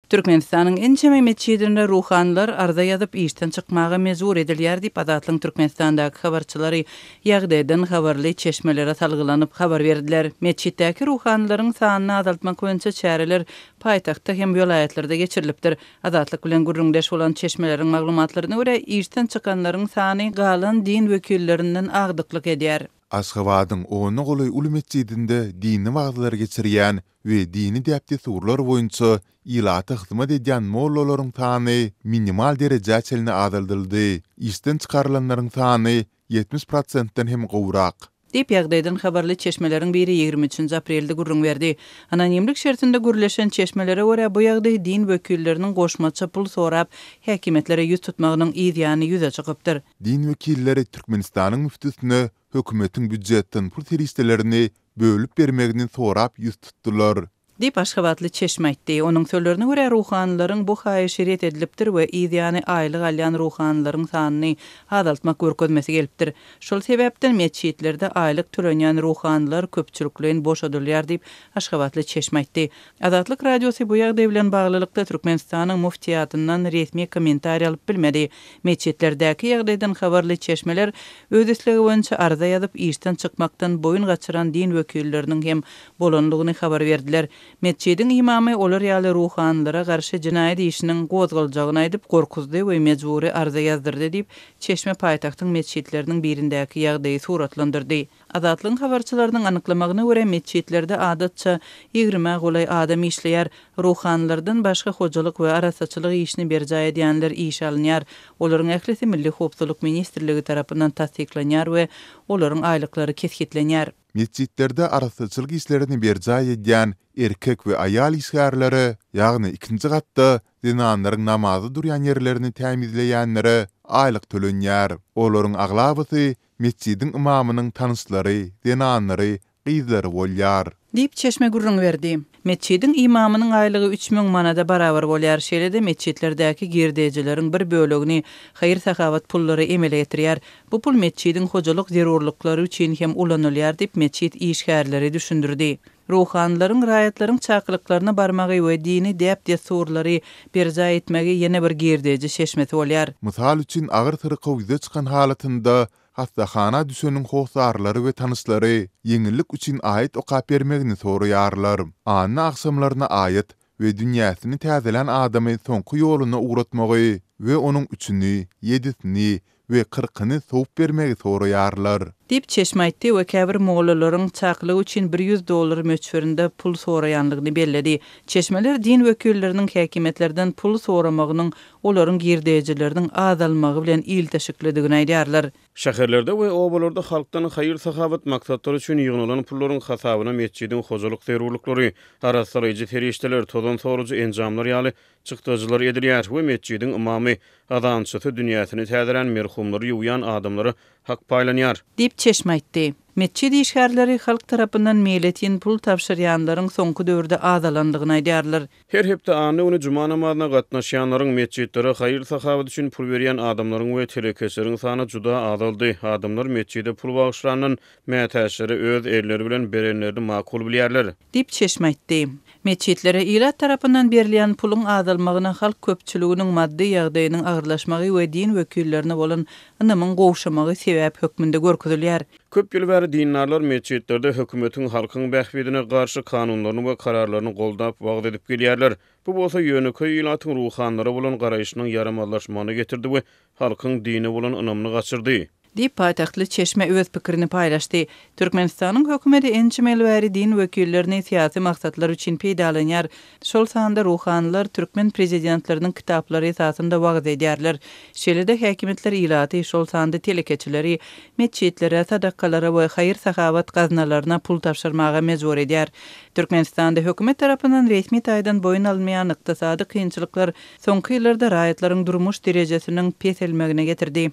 Türkmenistanyň ençeme metjidinde ruhanylar arza ýazyp, işden çykmaga mejbur edilýär diýip, Azatlygyň Türkmenistandaky habarçylary ýagdaýdan habarly çeşmelere salgylanyp habar berdiler. Metjitdäki ruhanylaryň sanyny azaltmak boýunça çäreler paýtagtda hem welaýatlarda geçirilipdir. Azatlyk bilen gürrüňdeş bolan çeşmeleriň maglumatlaryna görä, işden çykanlaryň sany galan din wekillerinden agdyklyk edýär. Aşgabadyň ona golaý uly metjidinde dini wagyzlary geçirýän we dini däp-dessurlar boýunça ilata hyzmat edýän mollalaryň sany minimal derejä çenli azaldyldy. Işden çykarylanlaryň sany 70 prosentden hem gowrak. Diýip, ýagdaýdan habarly çeşmeleriň biri 23 nji aprelde gürrüň berdi. Anonimlik şertinde gürleşen çeşmelere görä, bu ýagdaý din wekilleriniň goşmaça pul sorap, häkimiýetlere ýüz tutmagynyň yz ýany ýüze çykypdyr. Din wekilleri Türkmenistanyň müftüsine hökümetiň býujetden pul serişdelerini bölüp bermegini sorap ýüz tutdular. Diýip, aşgabatly çeşme aýtdy. Onuň sözlerine görä, ruhanylaryň bu haýyşy ret edilipdir we yz ýany aýlyk alýan ruhanylaryň sanyny azaltmak görkezmesi gelipdir. Şol sebäpden metjitlerde aýlyk tölenýän ruhanylar köpçülikleýin boşadylýar diýip, aşgabatly çeşme aýtdy. Azatlyk Radiosy bu ýagdaý bilen baglylykda Türkmenistanyň muftiýatyndan resmi kommentariý alyp bilmedi. Metjitlerdäki ýagdaýdan habarly çeşmeler öz islegi boýunça arza ýazyp, işden çykmakdan boýun gaçyran din wekilleriniň hem bolandygyny habar berdiler. Metjidiň ymamy olar ýaly ruhanylara garşy jenaýat işiniň gozgaljagyny aýdyp, gorkuzdy we mejbury arza ýazdyrdy diýip, çeşme paýtagtyň metjitleriniň birindäki ýagdaýy suratlandyrdy. Azatlygyň habarçylarynyň anyklamagyna görä, metjitlerde adatça ýigrimä golaý adam işleýär. Ruhanylardan başga hojalyk we arassaçylyk işini berjaý edýänler işe alynýar. Olaryň ählisi Milli howpsuzlyk ministrligi tarapyndan tassyklanýar we olaryň aýlyklary kesgitlenýär. Metjitlerde arassaçylyk işlerini berjaý edýän erkek we aýal işgärlere, ýagny ikinji gatda zenanlaryň namaza durýan ýerlerini tämizleýänlere aýlyk tölenýär. Olaryň aglabasy Metjidiň ymamynyň tanyşlary, zenanlary, gyzlary bolýar. Diýip, çeşme gürrüň berdi. Metjidiň ymamynyň aýlygy 3000 manada barabar bolýar. Şeýle-de metjitlerdäki girdejileriň bir bölegini haýyr-sahawat pullary emele getirýär. Bu pul metjidiň hojalyk zerurlyklary üçin hem ulanylýar diýip, metjit işgärleri düşündirdi. Ruhanylaryň raýatlaryň çakylyklaryna barmagy we dini däp-dessurlary berjaý etmegi ýene bir girdeji çeşmesi bolýar. Mysal üçin, agyr syrkaw ýüze çykan halatynda hassahana düşeniň hossarlary we tanyşlary ýeňillik üçin aýat okap bermegini soraýarlar. Anna agşamlaryna aýat we dünýäsini täzelän adamy soňky ýoluna ugratmagy we onuň üçüni, ýedisini we kyrkyny sowup bermegi soraýarlar. Diýip, çeşme aýtdy we käbir mollalaryň çakylyk üçin 100 dollar möçberinde pul soraýanlygyny belledi. Çeşmeler din wekilleriniň häkimiýetlerden pul soramagynyň olaryň girdejileriniň azalmagy bilen ilteşiklidigini aýdýarlar. Şäherlerde we obalarda halkdan haýyr-sahawat maksatlary üçin ýygnalan pullaryň hasabyna metjidiň hojalyk zerurlyklary, arassalaýjy serişdeler, tozan sorujy enjamlar ýaly çykdajylar edilýär we metjidiň ymamy, azançysy, dünýäsini täzelän merhumlary ýuwýan adamlara hak paýlanýar. Diýip, çeşme aýtdy. Metjit işgärleri halk tarapyndan meýletin pul tabşyrýanlaryň soňky döwürde azalandygyny aýdýarlar. Her hepde anna güni juma namazyna gatnaşýanlaryň, metjitlere haýyr-sahawat üçin pul berýän adamlaryň we telekeçileriň sany juda azaldy. Adamlar metjide pul bagyşlandan, mätäçlere öz elleri bilen berenlerini makul bilýärler. Diýip, çeşme aýtdy. Metjitlere ilat tarapyndan berilýän puluň azalmagyna halk köpçüliginiň maddy ýagdaýynyň agyrlaşmagy we din wekillerine bolan ynamyň gowşamagy sebäp hökmünde görkezilýär. Köp ýyl bäri dindarlar metjitlerde hökümetiň halkyň bähbidine garşy kanunlaryny we kararlaryny goldap wagyz edip gelýärler. Bu bolsa ýönekeý ilatyň ruhanylara bolan garaýşynyň ýaramazlaşmagyna getirdi we halkyň dine bolan ynamyny gaçyrdy. Diýip, paýtagtly çeşme öz pikirini paýlaşdy. Türkmenistanyň hökümeti ençeme ýyl bäri din wekillerini syýasy maksatlar üçin peýdalanýar. Şol sanda ruhanylar türkmen prezidentleriniň kitaplary esasynda wagyz edýärler. Şeýle-de häkimiýetler ilaty, şol sanda telekeçileri metjitlere, sadakalara we haýyr-sahawat gaznalaryna pul tabşyrmaga mejbur edýär. Türkmenistanda hökümet tarapyndan resmi taýdan boýun alynmaýan ykdysady kynçylyklar soňky ýyllarda raýatlaryň durmuş derejesiniň peselmegine getirdi.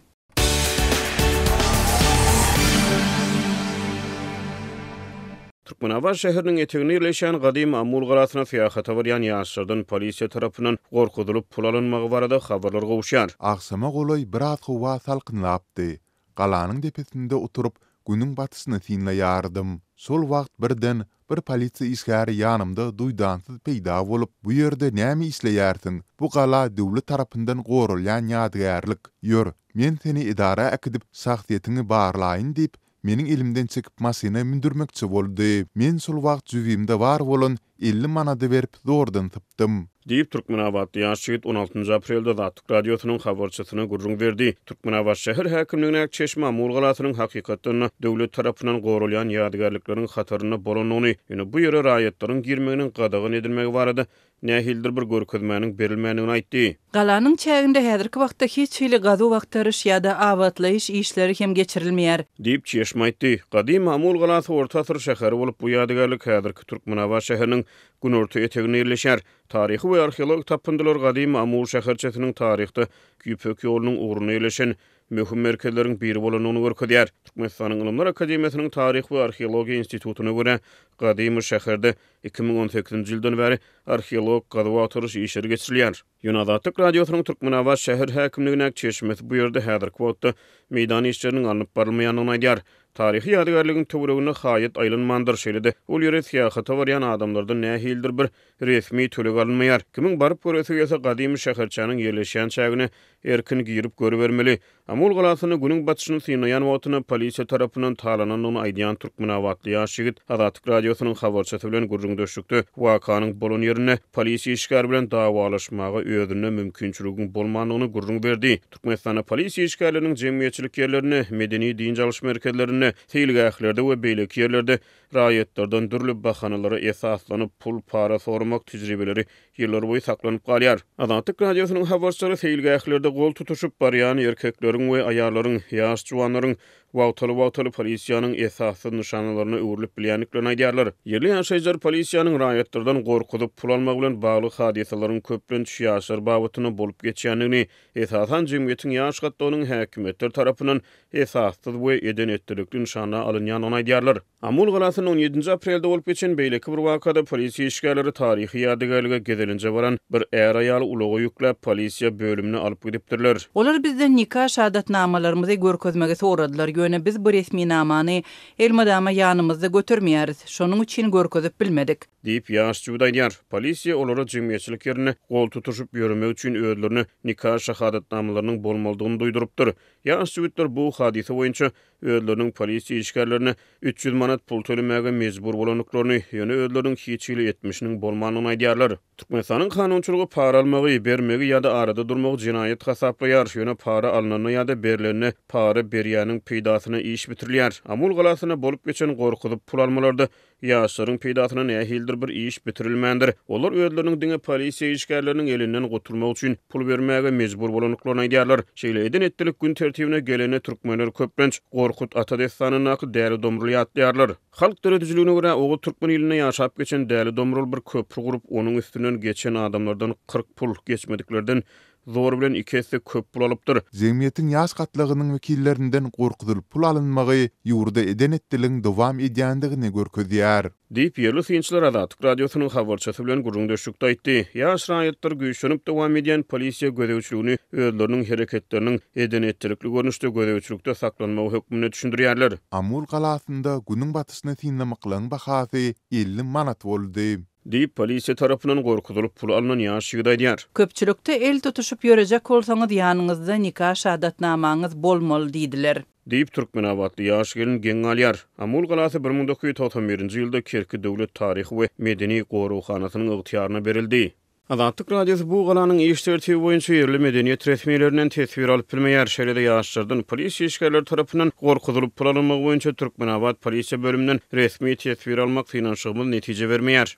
Türkmenabat şäheriniň eteginde ýerleşýän gadymy Amul galasyna syýahata barýan ýaşlardan polisiýa tarapyndan gorkuzylyp pul alynmagy barada habarlar gowuşýar. Agşama golaý biraz howa salkynlapdy. Galanyň depesinde oturyp, Günüň batyşyny synlaýardym. Şol wagt birden bir polisiýa işgäri ýanymda duýdansyz peýda bolup, Bu ýerde näme işleýärsiň? Bu gala döwlet tarapyndan goralýan ýadygärlik. Ýör, men seni edara äkidip, şahsyýetiňi barlaýyn diýip, meniň elimden çekip maşyna mündürmekçi boldy. Men şol wagt jübimde bar bolan 50 manady berip zordan sypdym. Diýip, türkmenabatly ýaş ýigit on altynjy aprelde Azatlyk Radiosynyň habarçysyna gürrüň berdi. Türkmenabat şäher häkimligine Çeşme Amul galasynyň hakykatdan-da döwlet tarapyndan goralýan ýadygärlikleriň hatarynda bolandygyny, ýöne bu ýere raýatlaryň girmeginiň gadagan edilmegi barada nähilidir bir görkezmäniň berilmändigini aýtdy. Galanyň çäginde häzirki wagtda hiç hili gazuw-agtaryş ýa-da abatlaýyş işleri hem geçirilmeýär. Diýip, çeşme aýtdy. Gadymy Amul galasy orta asyr şäheri bolup, bu ýadygärlik häzirki Türkmenabat şäheriniň günorta eteginde ýerleşýär. Taryhy we arheologik tapyndylar gadymy Amul şäherçesiniň taryhda Ýüpek ýolunyň ugrunda ýerleşen möhüm merkezleriň biri bolandygyny görkezýär. Türkmenistanyň Ylymlar akademiýasynyň Taryh we arheologiýa institutyna görä, gadymy şäherde 2018-nji ýyldan bäri arheologik gazuw-agtaryş işleri geçirilýär. Ýöne Azatlyk Radiosynyň Türkmenabat şäher häkimligindäki çeşmesi bu ýerde häzirki wagtda meýdan işleriniň alnyp barylmaýandygyny aýdýar. Taryhy ýadygärligiň töwereginde haýat aýlanmandyr, şeýle-de ol ýere syýahata barýan adamlardan nähilidir bir resmi töleg alynmaýar. Kimiň baryp göresi gelse, gadymy şäherçäniň ýerleşýän çägine erkin girip görübermeli. Amul galasynda Günüň batyşyny synlaýan wagtynda polisiýa tarapyndan talanandygyny aýdýan türkmenabatly ýaş ýigit Azatlyk Radiosynyň habarçysy bilen gürrüňdeşlikde wakanyň bolan ýerinde polisiýa işgäri bilen dawalaşmaga özünde mümkinçiligiň bolmandygyny gürrüň berdi. Türkmenistanda polisiýa işgärleriniň jemgyýetçilik ýerlerinde, medeni-dynç alyş merkezlerinde, seýilgählerde we beýleki ýerlerde raýatlardan dürli bahanalara esaslanyp pul, para soramak tejribeleri ýyllarboýy saklanyp galýar. Azatlyk Radiosynyň habarçylary seýilgählerde gol tutuşyp barýan erkekleriň we aýallaryň, ýaş juwanlaryň wagtal-wagtal polisiýanyň esassyz nyşanalaryna öwrülip bilýändiklerini aýdýarlar. Ýerli ýaşaýjylar polisiýanyň raýatlardan gorkuzyp pul almagy bilen bagly hadysalaryň köplenç ýaşlar babatynda bolup geçýändigini, esasan jemgyýetiň ýaş gatlagynyň häkimiýetler tarapyndan esassyz we eden-etdilikli nyşana alynýandygyny aýdýarlar. Amul galasynda on ýedinji aprelde bolup geçen beýleki bir wakada polisiýa işgärleri taryhy ýadygärlige gezelenje baran bir är-aýaly ulaga ýükläp, polisiýa bölümine alyp gidipdirler. Olar bizden nika şahadatnamalarymyzy görkezmegi soradylar, ýöne biz bu resminamany elmydama ýanymyzda götermeýäris, şonuň üçin görkezip bilmedik. Diýip, ýaş jübüt aýdýar. Polisiýa olara jemgyýetçilik ýerinde gol tutuşyp ýöremek üçin özlerine nika şahadatnamalarynyň bolmalydygyny duýdurypdyr. Ýaş jübütler bu hadysa boýunça özleriniň polisiýa işgärlerine 300 manat pul tölemäge mejbur bolandyklaryny, ýöne özleriniň hiç hili etmişiniň bolmandygyny aýdýarlar. Türkmenistanyň kanunçylygy para almagy, bermegi ýa-da arada durmagy jenaýat hasaplaýar, ýöne para alnanda ýa-da berlende para berýäniň peýdasyna iş bitirilýär. Amul galasynda bolup geçen gorkuzyp pul almalarda Ýaşlaryň peýdasyna nähilidir bir iş bitirilmändir. Olar özleriniň diňe polisiýa işgärleriniň elinden gutulmak üçin pul bermäge mejbur bolandyklaryny aýdýarlar. Şeýle eden-etdilik gün tertibine gelende türkmenler köplenç Gorkut ata dessanyndaky Däli Domruly ýatlaýarlar. Halk döredijiligine görä, Oguz türkmen ilinde ýaşap geçen Däli Domrul bir köpri gurup, onuň üstünden geçen adamlardan 40 pul, geçmediklerden zor bilen iki esse köp pul alypdyr. Jemgyýetiň ýaş gatlagynyň wekillerinden gorkuzylyp pul alynmagy ýurda eden-etdiligiň dowam edýändigini görkezýär. Diýip, ýerli synçylar Azatlyk Radiosynyň habarçysy bilen gürrüňdeşlikde aýtdy. Ýaş raýatlar güýçlenip dowam edýän polisiýa gözegçiligini özleriniň hereketleriniň eden-etdilikli görnüşde gözegçilikde saklanmagy hökmünde düşündirýärler. Amul galasynda Günüň batyşyny synlamaklygyň bahasy 50 manat boldy. Diýip, polisiýa tarapyndan gorkuzylyp pul alnan ýaş ýigit aýdýar. Köpçülikde el tutuşyp ýörejek bolsaňyz ýanyňyzda nika şahadatnamaňyz bolmaly diýdiler. Diýip, türkmenabatly ýaş gelin geň galýar. Amul galasy 1991-nji ýylda Kerki döwlet taryhy we medeni goraghanasynyň ygtyýaryna berildi. Azatlyk Radiosy bu galanyň iş tertibi boýunça ýerli medeniýet resmilerinden teswir alyp bilmeýär. Şeýle-de ýaşlardan polisiýa işgärleri tarapyndan gorkuzylyp pul alynmagy boýunça Türkmenabat polisiýa bölüminden resmi teswir almak synanyşygymyz netije bermeýär.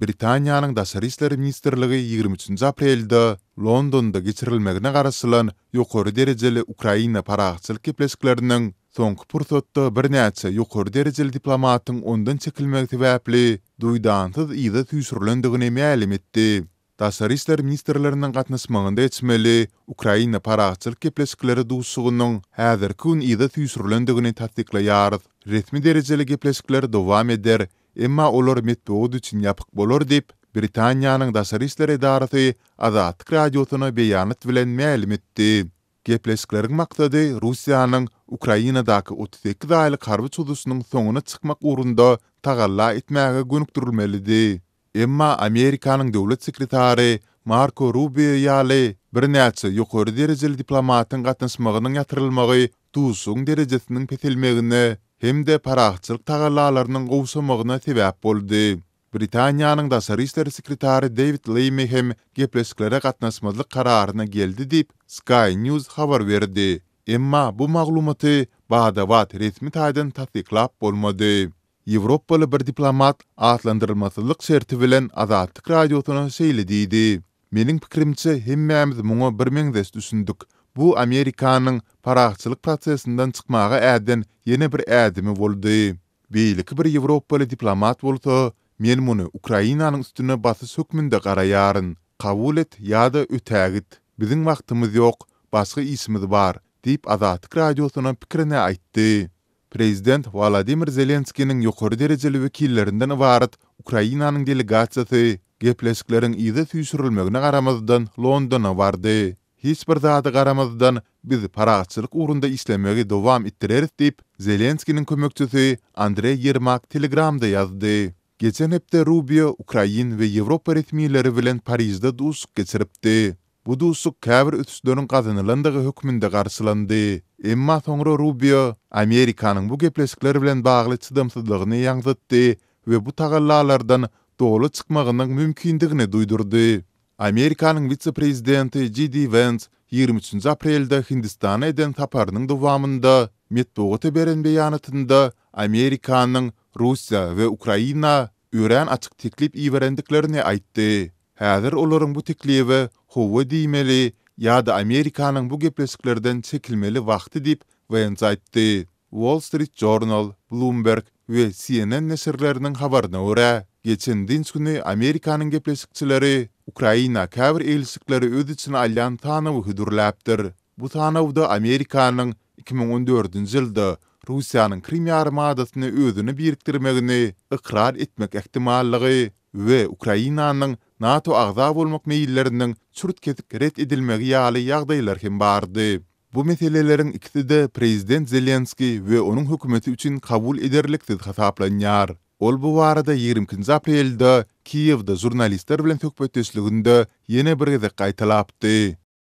Britaniýanyň Daşary işler ministrligi 23-nji aprelde Londonda geçirilmegine garaşylan ýokary derejeli Ukraina parahatçylyk gepleşikleriniň soňky pursatda birnäçe ýokary derejeli diplomatyň ondan çekilmegi sebäpli duýdansyz yza süýşürilendigini mälim etdi. Daşary işler ministrleriniň gatnaşmagynda geçmeli Ukraina parahatçylyk gepleşikleri duşuşygynyň häzirki gün yza süýşürilendigini tassyklaýarys. Resmi derejeli gepleşikler dowam eder, emma olar metbugat üçin ýapyk bolar diýip, Britaniýanyň Daşary işler edarasy Azatlyk Radiosyna beýanat bilen mälim etdi. Gepleşikleriň maksady Russiýanyň Ukrainadaky 38 aýlyk harby çozuşynyň soňuna çykmak ugrunda tagalla etmäge gönükdirilmelidi. Emma Amerikanyň döwlet sekretary Marko Rubio ýaly birnäçe ýokary derejeli diplomatyň gatnaşmagynyň ýatyrylmagy duşuşygyň derejesiniň peselmegine hem-de parahatçylyk tagallalarynyň gowşamagyna sebäp boldy. Britaniýanyň daşary işler sekretary Dewid Lemmi hem gepleşiklere gatnaşmazlyk kararyna geldi diýip, Sky News habar berdi. Emma bu maglumaty bada-bat resmi taýdan tassyklap bolmady. Ýewropaly bir diplomat atlandyrylmasyzlyk şerti bilen Azatlyk Radiosyna şeýle diýdi, Meniň pikirimçe, hemmämiz muňa birmeňzeş düşündik. Bu Amerikanyň parahatçylyk prosesinden çykmaga äden ýene bir ädimi boldy. Beýleki bir ýewropaly diplomat bolsa, Men muny Ukrainanyň üstüne basyş hökmünde garaýaryn. Kabul et ýa-da ötägit. Biziň wagtymyz ýok, başga işimiz bar diýip Azatlyk Radiosyna pikirini aýtdy. Prezident Wolodymyr Zelenskiniň ýokary derejeli wekillerinden ybarat Ukrainanyň delegasiýasy gepleşikleriň yza süýşürilmegine garamazdan Londona bardy. Hiç bir zada garamazdan, biz parahatçylyk ugrunda işlemegi dowam etdireris diýip, Zelenskiniň kömekçisi Andreý Ýermak Telegramda ýazdy. Geçen hepde Rubio ukrain we ýewropa resmileri bilen Parižde duşuşyk geçiripdi. Bu duşuşyk käbir ösüşleriň gazanylandygy hökmünde garşylandy. Emma soňra Rubio Amerikanyň bu gepleşikler bilen bagly çydamsyzlygyny ýaňzytdy we bu tagallalardan doly çykmagynyň mümkindigini duýdurdy. Amerikanyň wise-prezidenti JD Wens 23-nji aprelde Hindistana eden saparynyň dowamynda metbugata beren beýanatynda Amerikanyň Russiýa we Ukraina örän açyk teklip iberendiklerini aýtdy. Häzir olaryň bu teklibe hawa diýmeli ýa-da Amerikanyň bu gepleşiklerden çekilmeli wagty diýip, Wens aýtdy. Wall Street Journal, Bloomberg we CNN neşirleriniň habaryna görä, geçen dynç güni Amerikanyň gepleşikçileri Ukraina käbir eglişikleri öz içine alýan sanawy hödürläpdir. Bu sanawda Amerikanyň 2014-nji ýylda Russiýanyň Krym ýarymadasyny özüne birikdirmegini ykrar etmek ähtimallygy we Ukrainanyň NATO agza bolmak meýilleriniň çürt-kesik ret edilmegi ýaly ýagdaýlar hem bardy. Bu meseleleriň ikisi-de prezident Zelenskiý we onuň hökümeti üçin kabul ederliksiz hasaplanýar. Ol bu barada 22-nji aprelde Kiýewde žurnalistler bilen söhbetdeşliginde ýene bir gezek gaýtalapdy.